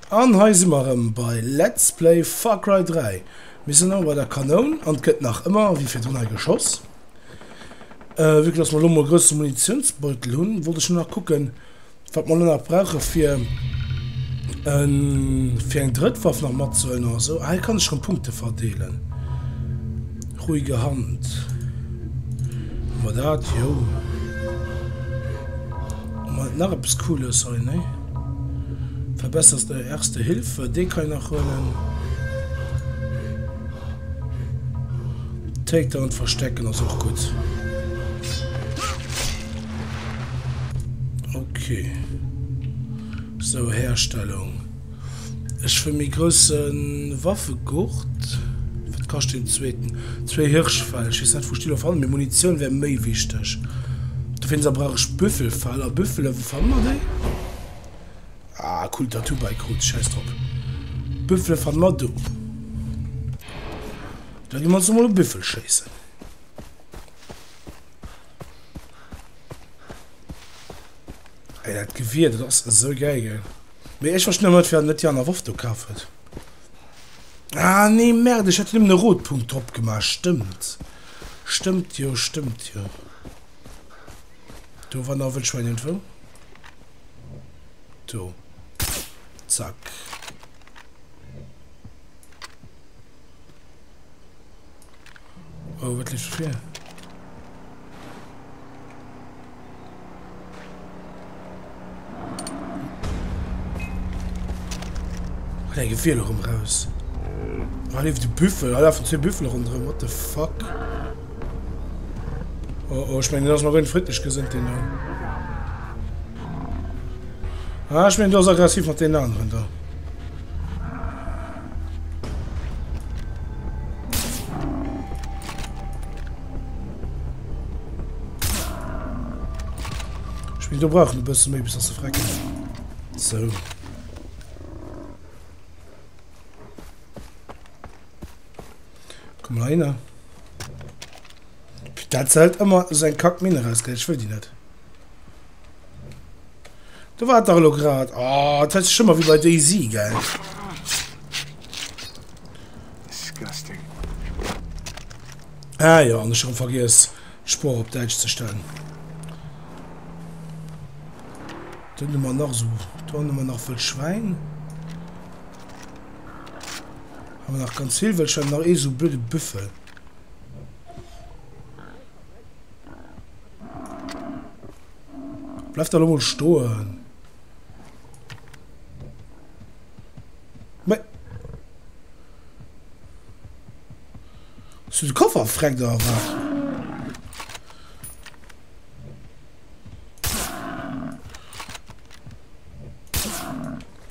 An hei si mer erëm bei Let's Play Far Cry 3. Mir sinn ëmmer bei der Kanoun an et gëtt nach ëmmer wéi virdrun hei geschoss. Vue que dass mer elo mol e grousse Munitiounsbeutel hunn, wollt ech nur nach kucken, wat mer elo nach brauche fir fir eng drëtt Waff nach matzehuelen oder esou. Ah, hei kann ech rëm Punkte verdeelen. Ruhige Hand. Hu mer dat? Jo. Hu mer nach eppes Cooles hei? Nee. Verbesserst Erste Hilfe, dee kann een nach huelen. Takedown verstecken ass och gutt. Okay. Sou, Herstellung. Ech wëll méi grousse Waffegurt. Wat kascht deen zweeten? Zwee Hirschfell. Ech weess net, wou ech déi elo fannen, mee Munitioun wär méi wichteg. Dowéinster brauch ech Büffelfell. A Büffele, wou fanne mer déi? Ah, cool Tattoo bei krut. Scheiss drop. Büffele fanne mer do. Da gi mer ons emol e Büffel schéissen. Ey, dat Gewier, dat ass esou geil, gell? Mee ech verstinn ëmmer net, firwat en net déi aner Waff do kaf huet. Ah, nee, merde, ech hat jo nëmmen e Rotpunkt drop gemaach. Stëmmt. Stëmmt jo, stëmmt jo. Do war nach e Wëldschwäin iergendwou. Do. Zack. Oh, wat leeft do vir? Hei eng Gefier erëm raus. Ah, leeft de Büffel. Ah, lafen zwee Büffel ronderëm. What the fuck? Oh, oh, ech mengen, den ass mer guer net friddlech gesënnt, deen do. Ah, ech mengen, du ass aggressiv mat deenen aneren do. Ech mengen, do brauch en e bësse méi, bis dass se frecken. Sou. Komm mal hin. Dat zählt ëmmer esou eng Kackmine raus, gell? Ech wëll déi net. Do war et dach elo grad. Oh, dat ass schon mal wéi bei DayZ, gell? Disgusting. Ah jo, an ech hu vergiess, d'Sprooch op Däitsch ze stellen. Do hu mer nach esou, do hu mer nach Wëllschwäin. Hu mer nach ganz vill Wëllschwäin, nach ee sou blöde Büffel. Bleif da lo mol stoen. Mee. Hues du de Koffer verfreckt oder wat?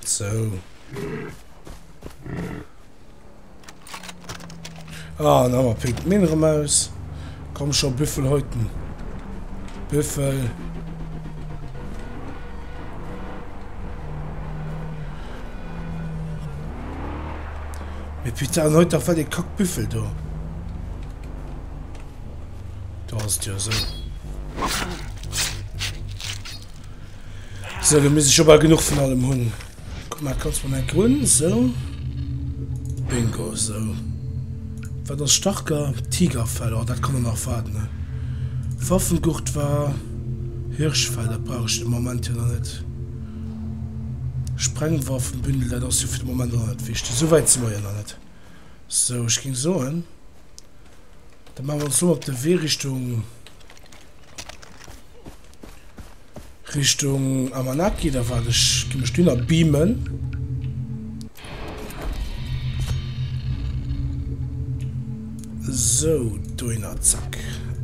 Sou. Ah, dann haben wir Pink Min erëm aus. Komm schon, Büffel häuten. Büffel. Mee putain, heute dach war dee Kack-Büffel do. Do ass et jo esou. Sou, lo misst ech jo bal genuch vun allem hunn. Guck mal, kannst du mal eng grün, sou. Bingo, sou. Wat ass starker? Tigerfell, oh, dat kann och nach waarden, ne? Waffengurt war Hirschfell, dat brauch ech de Moment jo nach net. Sprengwaffenbündel, dat ass jo fir de Moment och nach net wichteg. Sou wäit si mer jo nach net. Sou, ech géing soen, da maache mer ons lo op de Wee Richtung. Richtung Amanaki, da waart ech, gi mech dunner beamen. Sou, dohinner, zack.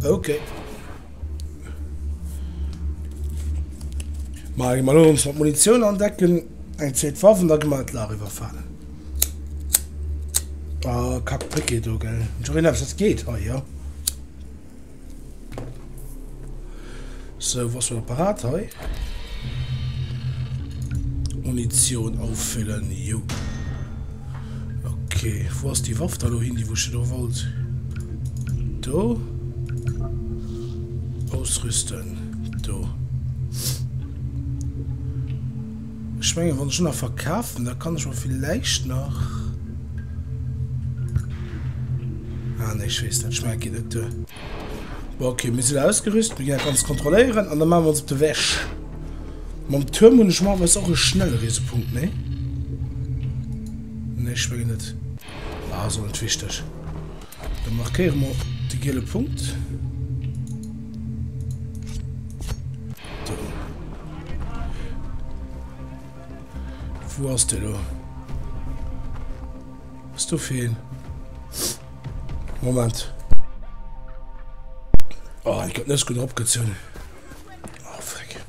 Okay. Ma gi mer elo ons mat Munitioun andecken, eng zweet Waff an da gi mer d'Laach iwwerfalen. Ah, kack Brécke do, gell. Ech erinnere mech, dat geet hei, jo. So, was war parat hei? Munition auffüllen, jo. Okay, wo ass déi Waff da lo hin, déi wou ech do wollt? Do. Ausrüsten, do. Ech mengen, wann ech en nach verkafen, da kann ech mer villäicht nach... Ah, nee, ech weess net. Ech mengen, et geet net duer. Bon, okay, mir sinn ausgerüst. Mir ginn dat Ganzt kontrolléieren an da maache mer ons op de Weg. Mam Tuerm hunn ech normalerweis och e Schnellreesepunkt, nee? Nee, ech mengen net. Ah, ass och net wichteg. Da markéiere mer de giele Punkt. Do. Wou ass de lo? Was do fir een? Moment. Oh, ich hab net gutt eropgezunn. Oh, frick.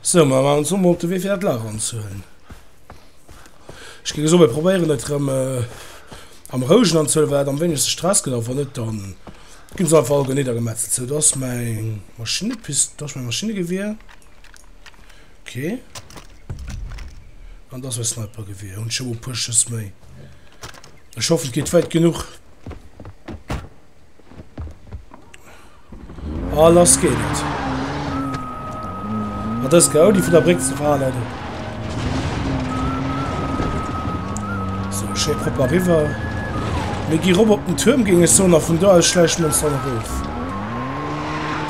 So, ma maachen ons mol op de Wee fir dat Lager anzehuelen. Ech géing soen, mir probéieren et erëm am Rouegen anzehuelen, well dat am wéinegste Stress gëtt. A wann net, dann ginn se einfach alleguer niddergemetzelt. Sou, do ass mäi Maschinepist, do ass mäi Maschinnegewier. Okay. An do ass mäi Snipergewier. Hunn ech jo mol e puer Schëss méi. Ech hoffen, et geet wäit genuch. A lass geet et. Mat dës Gaudi vun der Bréck ze falen. Sou, schéi propper riwwer. Mir gi rop op den Tuerm, géing ech soen, a vun do aus schläiche mir ons dann erof.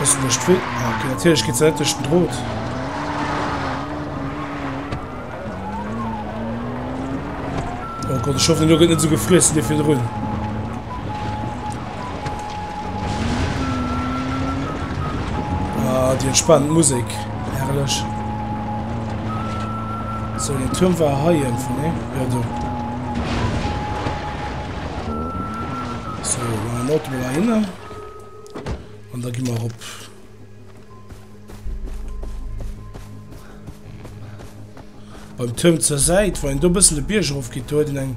Bëssen duerch d'Will. Ah, okay, natierlech geet se net duerch den Drot. Oh Gott, ech hoffen, elo gëtt net esou gefriess wéi virdrun. Ah, déi entspanend Musek. Herrlech. So, den Turm war hei irgendwo, ne? Ja, do. So, machen wir den Auto mal dahinter. Und da gehen wir op. Beim Tuerm zur Säit, wann een do e bëssen de Bierg erof geet, do huet een eng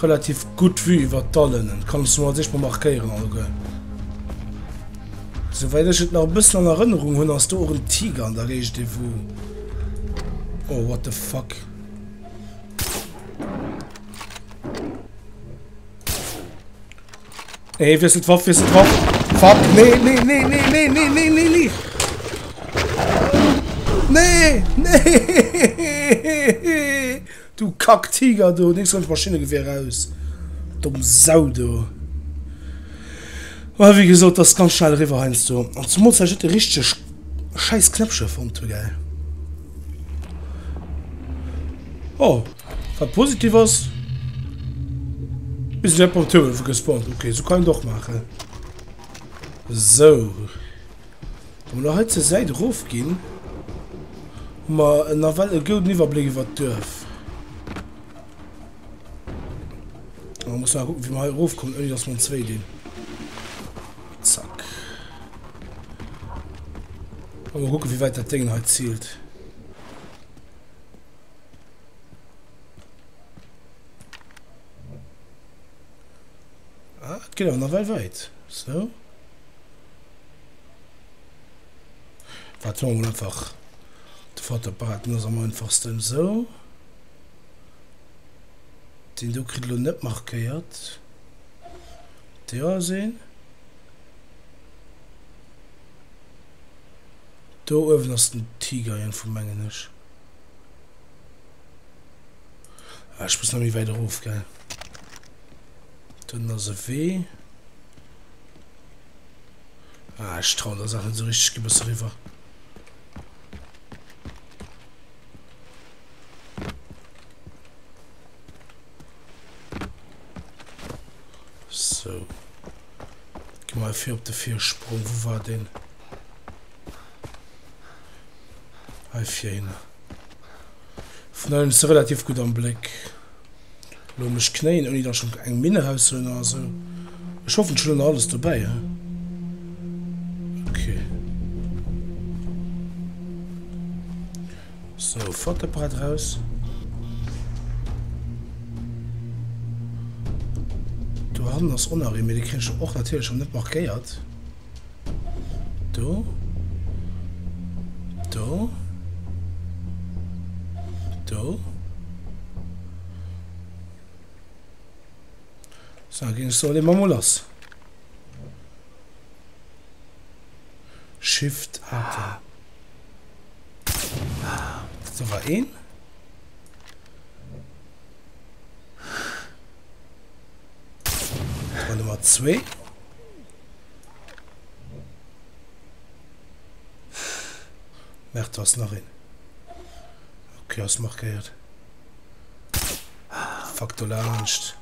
relativ gutt Vue iwwer d'Dall ënnen. Kann ech se mol als éischt mol markéieren alleguer. Souwäit ech et nach e bëssen an Erënnerung hunn, ass do och en Tiger an der Géigend, dee wou. Oh, what the fuck. Ey, wiesselt Waff, wiesselt Waff. Fuck, nee, nee, nee, nee, nee, nee, nee, nee, nee. Nee, nee. Du Kacktiger, du. Nix ganz Maschinengewehr raus. Dumm Sau, du. Ma wéi gesot, das ganz schnell eriwwer heiansdo. An zumols well ech net de richtege scheiß Knäppche fonnt hu, gell. Oh. Wat positiv ass, mir sinn direkt beim Tunnel gespawnt. Okay, sou kann een et och maachen. Sou. Wa mer elo hei zur Säit erofginn, hu mer nawell e gouden Iwwerbléck iwwer d'Duerf. Mä musse nach kucken, wéi mer hei erofkommen, ouni dass mer ons wéi dinn. Zack. Mol kucken, wéi wäit dat Déngen hei ziilt. Ah, et geet awer nawell wäit. Sou. Wat huele mer mol einfach de Fotoapparat, den ass am einfachsten. Sou. Deen do kritt elo net markéiert. Do ass een. Do uewen ass den Tiger iergendwou, mengen ech. Ah, ech muss nach méi wäit erof, gell? Dann ass e Wee. Ah, ech trauen der Saach net esou richteg. Gi bësse riwwer. Sou. Gi mer hei vir op de Virsprong. Wou war deen? Hei vir hinner. Vun hei hunn ech se relativ gutt am Bléck. Lo mech knéien, ouni datt ech eng Minn eraushuelen oder sou. Ech hoffen, ech hunn elo nach alles dobäi, he? Okay. Sou, Fotoapparat raus. Do hannen ass och nach ee, mee dee kréien ech och natierlech erëm net markéiert. Do. Do. Do. So, dann ging es so immer mal los. Shift Enter. Do war een. Do war Nummer zwee. Merde, do ass nach een. Okay, ass markéiert. Fuck, do laanscht.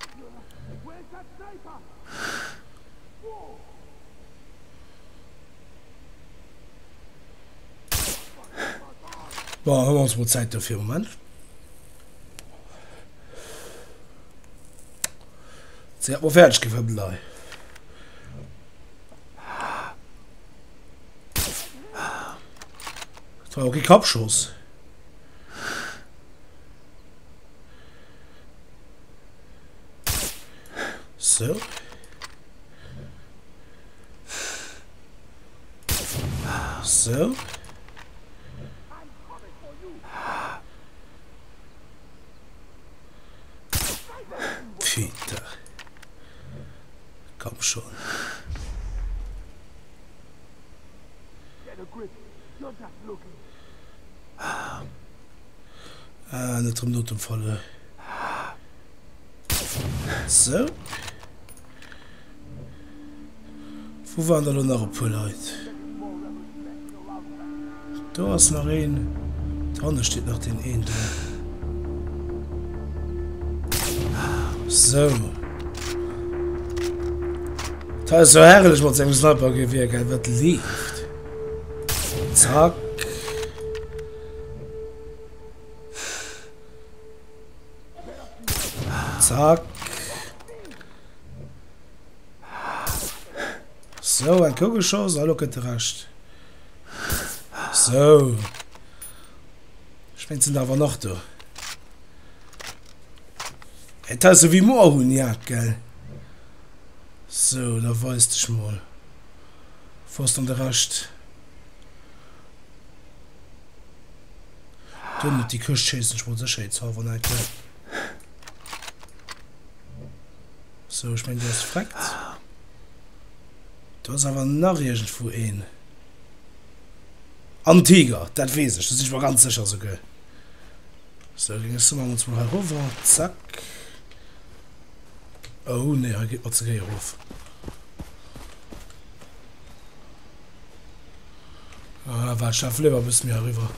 Bon, huele mer ons mol Zäit dofir. Moment. Se hat mol fäerdeg gefëmmelt hei. Dat war och kee Kappschoss. Sou. Sou. Peter. Komm schon. Ah, net rëm do Falle. Sou. Wou waren da lo nach e puer Leit? Do ass nach een. Dohanne steet nach deen een do. Sou. Dat ass sou herrlech mat sengem Snipergewier, gell? Wat leeft? Zack. Zack. Sou, eng Kou geschoss, a lo kënnt de Rescht. Sou. Ech mengen, et sinn der awer nach do. Et ass esou wéi Moorhuhnjagd, gell? Sou, da weis dech mol. Wou ass dann de Rescht? Do op déi Këscht schéissen ech mol sécherheetshalber nach eng Kéier. Sou, ech mengen, déi ass freckt. Do ass awer nach iergendwou een. An Tiger, dat weess ech, do sinn ech mer ganz sécher esouguer. Sou, géing ech soen, maache mer ons mol hei erover. Zack. Oh nee, hei geet mer ze géi erof. Ah, waart, ech lafe léiwer e bësse méi eriwwer.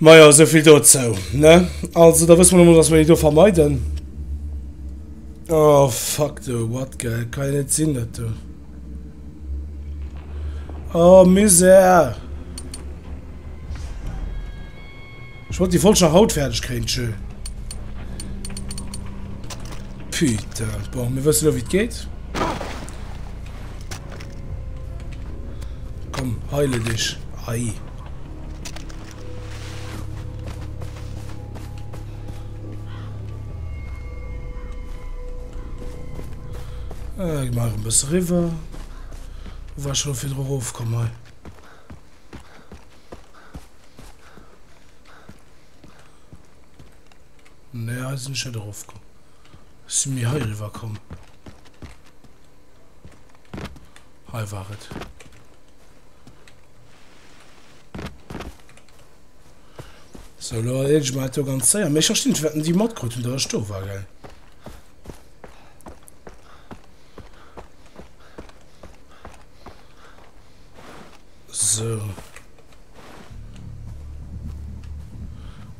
Majo, esouvill dozou, ne? Also, da wësse mer elo mol, dass mer déi do vermeiden. Oh, fuck, du, what, gell? Kann jo net sinn, dat do. Oh, Misär! Ech wollt déi Folg nach haut fäerdeg kréien, tschö. Putain, bon, mir wëssen elo, wéi et geet. Komm, heile dech. Ei. Äh, gi mer e bësse riwwer. Wou war ech elo virdru erofkomm hei? Nee, hei sinn ech net erofkomm. Ech si méi hei eriwwer komm. Hei war et. Sou, elo erleedege mer dat do ganz séier. Mee ech verstinn net, firwat déi matkrut hunn, datt ech do war, gell? Sou.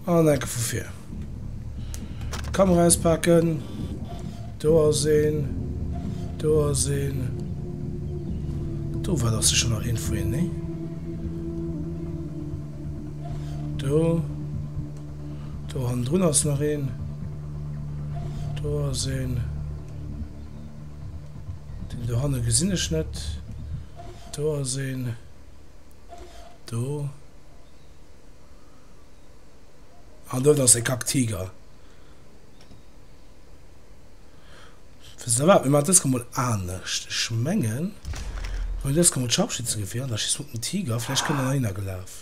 An enke vu vir. Kamera auspaken. Do ass een. Do ass een. Do war dach sécher nach een vu hinnen, nee? Do. Do hannendrun ass nach een. Do ass een. Deen dohanne gesinn ech net. Do ass een. Do. An do ass e Kacktiger. Wësst der wat, mir maachen dës Kéier mol anescht. Ech mengen, mir huelen dës Kéier mol d'Scharfschützengewehr an da schiessen mer op den Tiger. Vläicht kënnt en heihinner gelaf.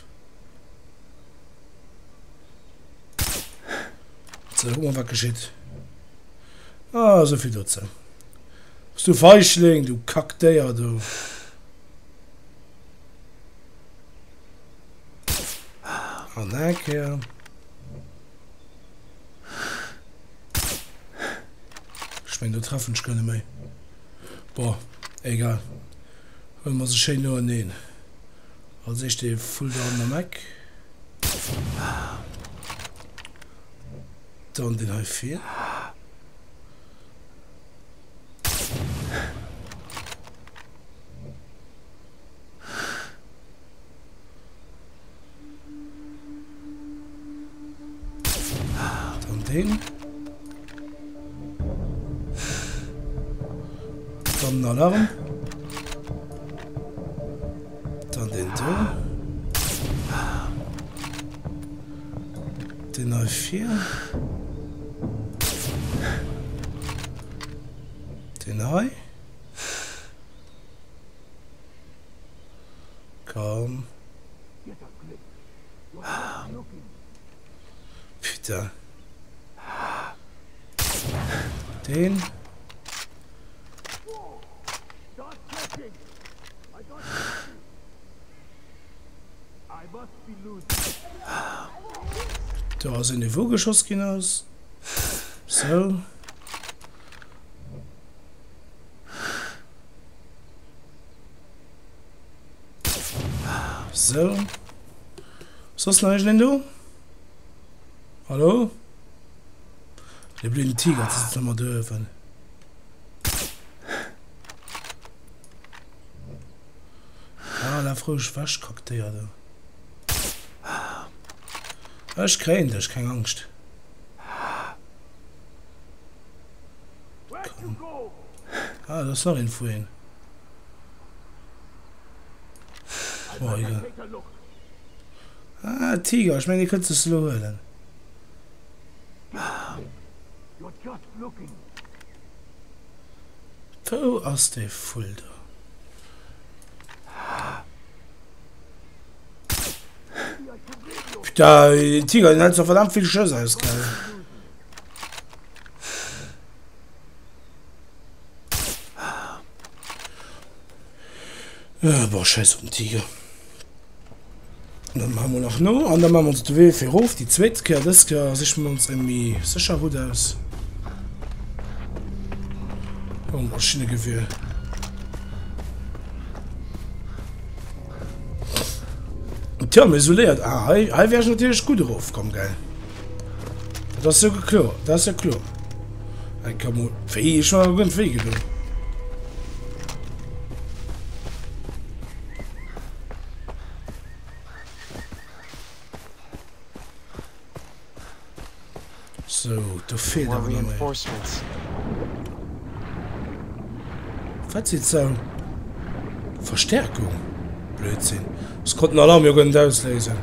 Sou, kucke mer wat geschitt. Ah, esou vill dozou. Bass du Feichling, du Kackdéier, du. An eng Kéier. Ech mengen do treffen ech guer net méi. Bon, egal. Huele mer se schéin noeneen. Als éischt dee Vull do hannen am Eck. Dann deen hei vir. Dann den. Dann den Alarm. Dann den do. Den hei vir. Den hei. Komm. Putain. Den. Do ass een, dee wou geschoss ginn ass. Sou. Sou. Soss nach iergendeen do? Hallo? Dee blöden Tiger, dee sëtzt ëmmer do uewen. Ah, laf roueg ewech, Kackdéier, du. Ech kréien dech, keng Angscht. Komm. Ah, do ass nach een vu een. Oh, egal. Ah, Tiger, ech mengen, dee kënns de elo huelen. Wou ass dee Vull do? Putain, den Tiger, den hält zwar verdammt vill Schëss aus, gell? Äh, boah, scheiß op den Tiger. Dann machen wir nach no an dann machen wir uns de Wee fir erof. Déi zweet Kéier, dës Kéier siche mer ons eng méi sécher Route aus. Oh, Maschinengewehr. Tja, mir so léiert. Ah, hei, hei wär ich natürlich gut erofkomm, gell? Dat ass jo kloer, dat ass jo kloer. Eng Kéier mol. Wéi, ech hunn awer guer net wéi gedoen. Sou, do feelt awer nach méi. Wat seet se? Verstärkung? Blödsinn. Ech konnt den Alarm jo guer net ausléisen.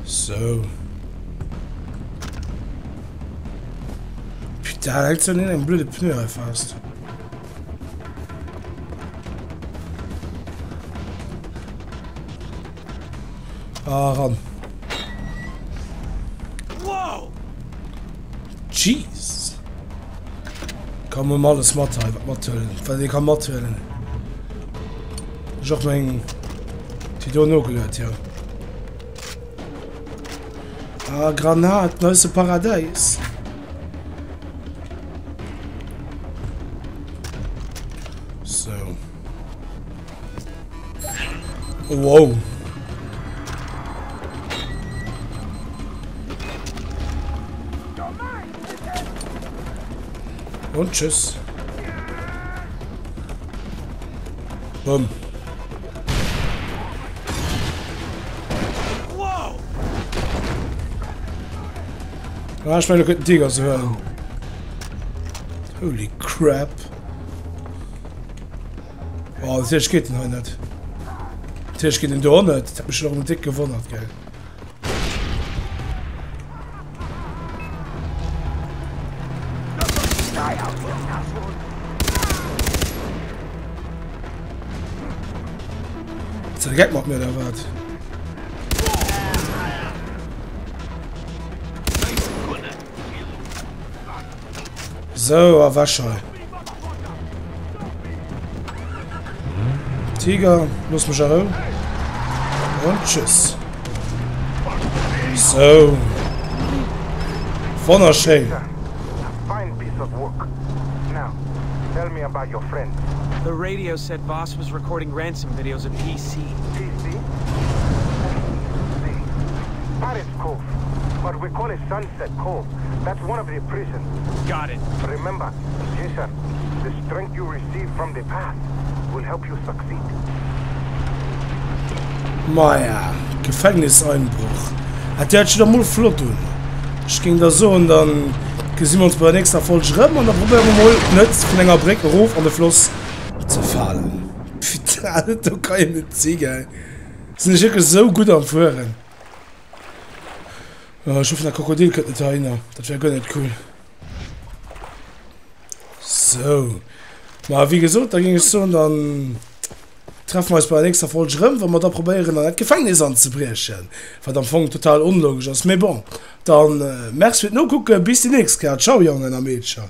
Sou. Putain, da hänkt so engem blöde Pneu hei fest. Ah, ran. Jeez. Kann man alles mat hei, wat mathuelen. Wat ee kann mathuelen. Ech och meng déi do nogeluet, jo. Ah, Granaten aus dem Paradäis. So. Wow. Und tschüss. Bumm. Ah, ich meine, du könnt einen Tiger zu hören. Holy crap. Oh, natierlech geet den hei net. Natierlech geet den do och net. Dat hat mech schon erëm dick gewonnert, gell. Ass dat e Geck mat mir oder wat? Sou, ewech hei. Tiger, looss mech a Rou. Und tschüss. Sou. Wonnerschéin. Tell me about your friend. The radio said Voss was recording ransom videos of PC. PC? Paris Cove. But we call it Sunset Cove. That's one of the prisons. Got it. Remember, Jason, the strength you receive from the past will help you succeed. Maja, Gefängniseinbruch. Dat héiert sech da mol flott un. Ech géing da soen, dann gesi mer ons bei der nächster Folg erëm an da probéiere mer mol net vun enger Bréck erof an de Floss ze falen. Putain, dat do ka jo net si, gell? Sinn ech wierklech esou gutt am Fueren? Ech hoffen dat Krokodil kënnt net heihinner, dat wär guer net cool. Sou, ma wéi gesot, da géing ech soen, dann treffe mer eis bei der nächster Folg erëm, wa mer da probéieren an dat Gefängnis anzebriechen, wat am Fong total onlogesch ass. Mee bon, dann merci fir d'Nokucken, bis déi nächst Kéier. Ciao Jongen a Meedcher.